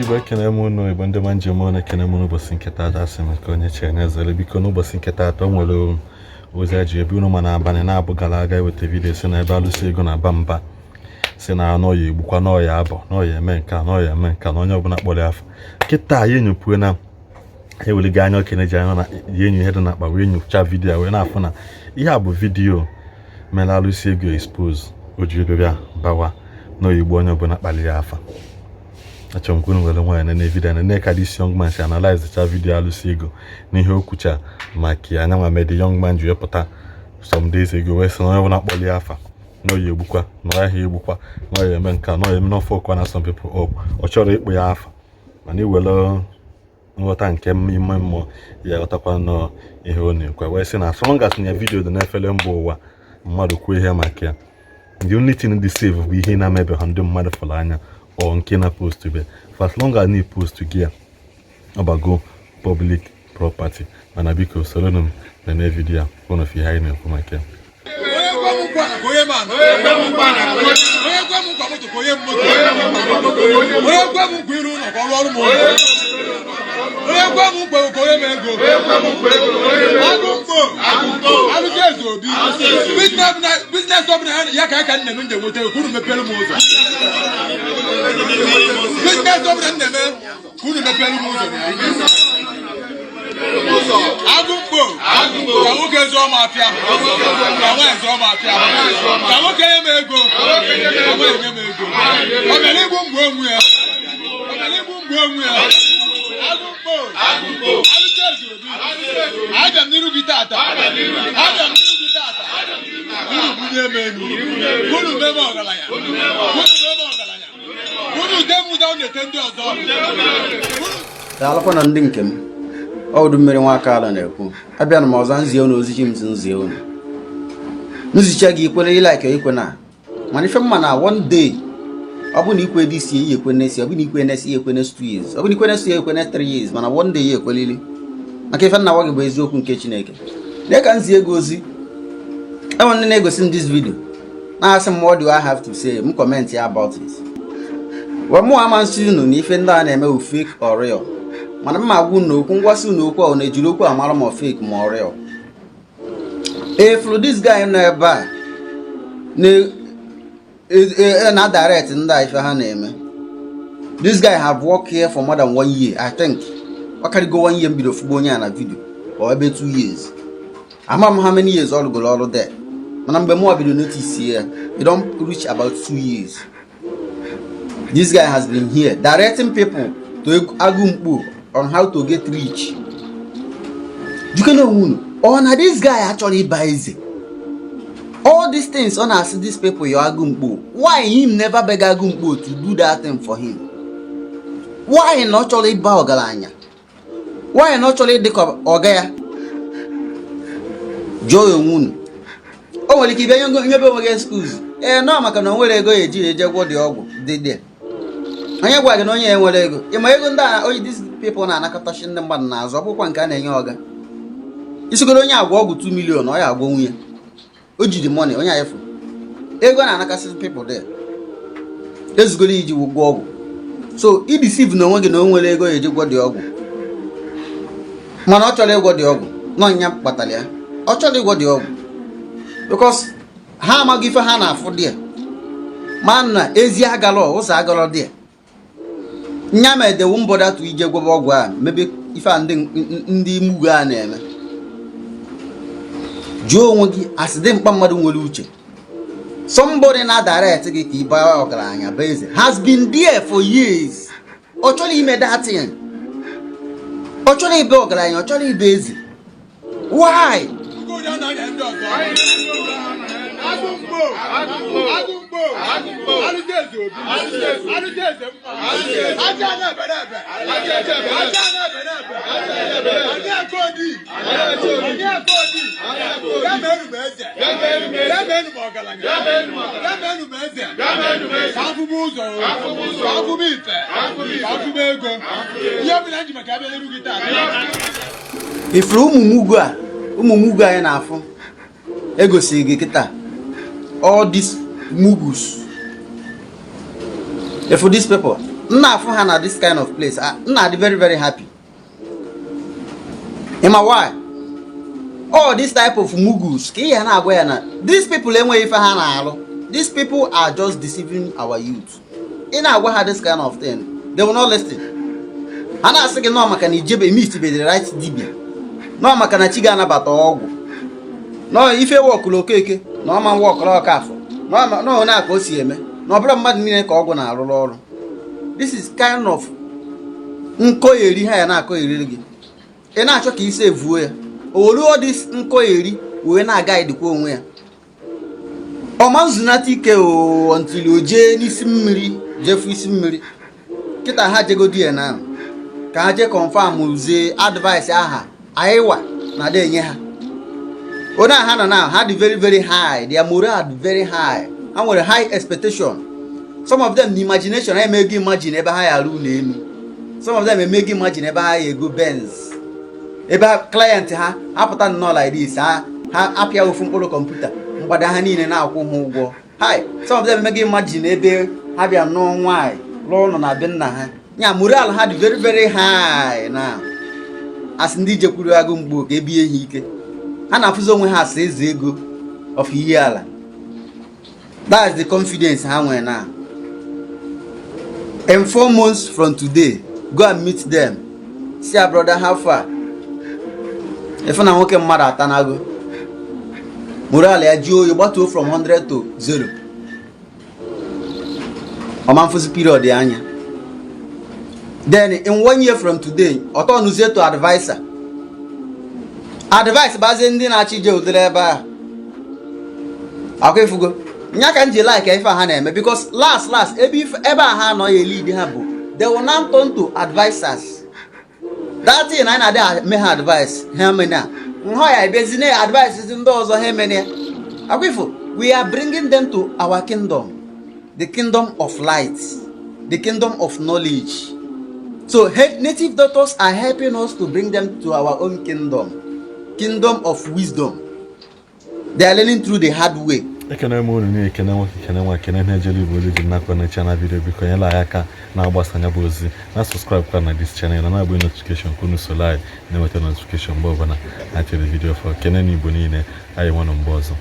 Igbo, ekene m unu. Igbo ndị ma njem ọnụ, ekene m n'ụbọchị nke taata. Asị m ka onye chere na-ezere. Biko, n'ụbọchị nke taata, o nwere ozi a ji ebi unu. Mana abalị na-abụ gara aga, eweta video si na ebe alụsị ego na-aba mba, si na n'ọya egbukwa, n'ọya abọ, n'ọya eme nke a, n'ọya eme nke a, na onye ọbụla kpọrọ ya afọ. Kịta ya enyopuo na eweligo anya okene ji anya na ya enyo ihe dị n'akpa, wee nyochaa video, wee na-afụ na ihe a bụ video mere alụsị ego expose o ji ebe bịa bawa n'oyigbo onye ọbụla kpaliri afa. Achọrọ m ka unu were nwayọ nene video, nene ka this young man si analyze cha video alụsị ego n'ihe o kwucha maka ya. Anyanwa mee the young man ji wee pụta some days ago wee sị na onye ọbụla kpọli afa na oyi egbukwa, na ọya ha egbukwa, na ọya eme nke a, na ọya eme n'ofe ọkwa na some people up. Ọ chọrọ ịkpụ ya afa, mana iwere nghọta nke ime mmụọ ya ghọtakwa nnọọ ihe ọ na-ekwe, wee sị na as long as na video dị n'efere mba ụwa, mmadụ kwuo ihe maka ya, the only thing dị safe bụ ihe na-emebeghị ndị mmadụ fụrụ anya ọ nke na post be. For as long as na post gị ya, ọ bago public property. Mana biko, soronụ m na video a unu fi ihe anyị na-ekwu maka ya. Onye kwe m nkwa ka onye m anọ. Onye kwe m nkwa moto ka onye m moto. Onye kwe m nkwa iru ụlọ ka ọ rụọ ọrụ m ụlọ. Onye kwe m nkwa ka onye m ego. Agụ mkpo alụsị eze obi, business ọbụla ya ka nna m nje nweta ka unu mepere m ụzọ. Business ọbụla m na-eme, ka unu mepere m ụzọ na ya. Agụ mkpo, ka nwoke zụọ m afịa, ka nwaanyị zụọ m afịa, ka nwoke nye m ego, ka nwaanyị nye m ego. Ọ bịara igbu mgbe onwe ya, ọ bịara igbu mgbe onwe ya. Agụ mkpo alụsị eze obi, abịa m n'iru gị tata, abịa m n'iru gị tata. Unu bunye m elu, unu mee m ọgaranya, unu mee m ọgaranya, unu dee m ụda, unu ete ndị ọzọ. Daalụkwa na ndị nke m. Ọ udu mmiri nwaka ala na-ekwu. Abịara m ọzọ nzie unu ozi chi m si nzie unu. Nzicha gị, ikwere ilike, ikwe na mana ife mma na one day, ọ bụ na ikwe this year, ekwe next year. Ọ bụ na ikwe next year, ekwe next 2 years. Ọ bụ na ikwe next year, ekwe next 3 years. Mana one day ya ekwelili, maka ife nna gwa gị bụ eziokwu nke Chineke. Lee ka nzie gị ozi. Enwe ndị na-egosi m this video na-asị m, "What do I have to say?" M comment ya about it. Well, mụ ama nsị unu na ife ndị a na-eme bụ fake or real, mana mma agwa unu okwu ngwasị unu okwu a na-ejiri okwu amara ma fake ma ọ real. Efuru this guy nọ ebe a na direct ndị a ife ha na-eme. This guy have worked here for more than one year, I think. Ọ karịgo one year m bido fugbo onye a na video, or ebe 2 years. Ama m how many years ọ rụgoro ọrụ there, mana mgbe mụọ bido notice ya, it don reach about 2 years this guy has been here directing people to Agụmkpo on how to get rich. Jukene onwe unu, ọ na this guy achọrọ ịba eze? All these things ọ na-asị these people your Agụmkpo, why him never beg Agụmkpo to do that thing for him? Why na ọ chọrọ ịba ọgaranya? Why na ọ chọrọ ịdị ka ọga ya? Jụọ ya onwe unu. O nwere ike ịbịa nyebe onwe gị excuse, ee, nọ maka na o nwere ego ya eji eje gwọ dị ọgwụ dị dị. Onye gwa gị na onye ya nwere ego? Ịma ego ndị a onye these people na-anakọtachi ndị mmadụ n'azụ, ọ bụkwa nke a na-enye ọga isigoro onye agwọ ọgwụ 2 million, ọ ya agwọ nwunye o jiri money onye a efu ego na-anakasị people there ezugoro iji gwọ ọgwụ. So i deceive na onwe gị na o nwere ego ya eji gwọ dị ọgwụ, mana ọ chọrọ ịgwọ dị ọgwụ nọ nya kpatara ya. Ọ chọrọ ịgwọ dị ọgwụ because ha amaghị ife ha na-afụ dị ya, ma na ezi agalọ ụzọ agalọ dị ya nya ma edewu mbọdatu ije gwọba ọgwụ a mebe ife a ndị mugu a na-eme. Jụọ onwe gị, asị dị mkpa mmadụ nwere uche, somebody na direct gị ka ị baa ọgaranya bụ eze has been there for years. Ọ chọrọ ime that thing, ọ chọrọ ịba ọgaranya, ọ chọrọ ịba eze. Why? Ndị na-anya ndị ọzọ. Agụmkpo, agụmkpo, alụsị eze obi, alụsị eze mma, aja na-ebe na-ebe, aja na-ebe na-ebe, anyị aka odi, anyị aka odi, ya mee m eze, ya mee m ọgaranya, ya mee m eze, ka afụba ụzọ, ka afụba ife, ka afụba ego, ihe ọbụla m ji maka abịa n'iru gị taa. Ifuru ụmụ mugu a, ụmụ mugu anyị na-afụ egosiri gị kịta, all these mugus, ifu these people. M na-afụ ha na this kind of place, m na-adị very very happy. Ịma why? All this type of mugus ka ihe na-agwa ya na these people enweghị ife ha na-arụ. These people are just deceiving our youth. Ị na-agwa ha this kind of thing, they will not listen. Ha na-asị gị nọọ maka na ijebe meet be the right dibia, nọọ maka na chi ga-anabata ọgwụ, nọọ ife wọkụrụ Okeke na ọma wọkụrụ Ọkafọ, nọọ na ka o si eme na ọ bụrụ mmadụ niile ka ọgwụ na-arụrụ ọrụ. This is kind of nkọgheri ha ya na-akọgheriri gị. Ị na-achọ ka isi evuo ya, o were this nkọgheri wee na-aga idikwa onwe ya. Ọma nzunata ike o until o jee n'isi mmiri, jefu isi mmiri. Kịta ha jegodi ya na ka ha jee confirm zie advice aha anyị wa na ada enye ha. Onye a ha nọ now, ha dị very very high, their moral dị very high, ha nwere high expectation. Some of them na imagination ha emego imagine ebe ha ya arụ ụlọ elu. Some of them emego imagine ebe ha ya ego Benz, ebe client ha apụta nnọọ like this, ha apịa ofu mkpụrụ kọmputa mgbada ha niile na-akwụ ha ụgwọ. Hi, some of them emego imagine ebe ha bịa nụọ nwaanyị, lụọ ụlọ na be nna ha. Ya moral ha dị very very high na asị ndị jekwuru agụ mgbo ka ebie ha ike. Ha na-afụzi onwe ha asị eze ego of ihe ala. That's the confidence ha nwere now. In 4 months from today, go and meet them, see our brother, how far? Ife na nwoke mmadụ atanago moral ya ji oyi gbatuo from 100 to 0. Ọma mfụzi period ya anya. Then in one year from today, ọtọnụzie to adviser, advice bazie ndị na-achọ ije ụdịrị ebe ahụ. Akwa ifugo nya ka m ji like ife a ha na-eme, because last last, ebe ife ebe a ha anọ ya lead ha bụ they will now turn to advisers. That thing anyị na-adị eme ha advice, ha emene a nhọ ya ebiezi na advice ndị ọzọ ha emene ya. Akwa ifo, we are bringing them to our kingdom, the kingdom of light, the kingdom of knowledge. So native doctors are helping us to bring them to our own kingdom, kingdom of wisdom. They are learning through the hard way. Ekene m unu niile, ekene nwoke, ekene nwa, ekene na-ejele Igbo olu ji nakwa na channel video. Biko nyela anyị aka na-agbasa anya bụ ozi na subscribe kwa na this channel na na-agba notification ka unu solo anyị na-enweta notification mgbe ọbụla ha chere video fọ. Kene na Igbo niile, anyị nwanụ mgbe ọzọ.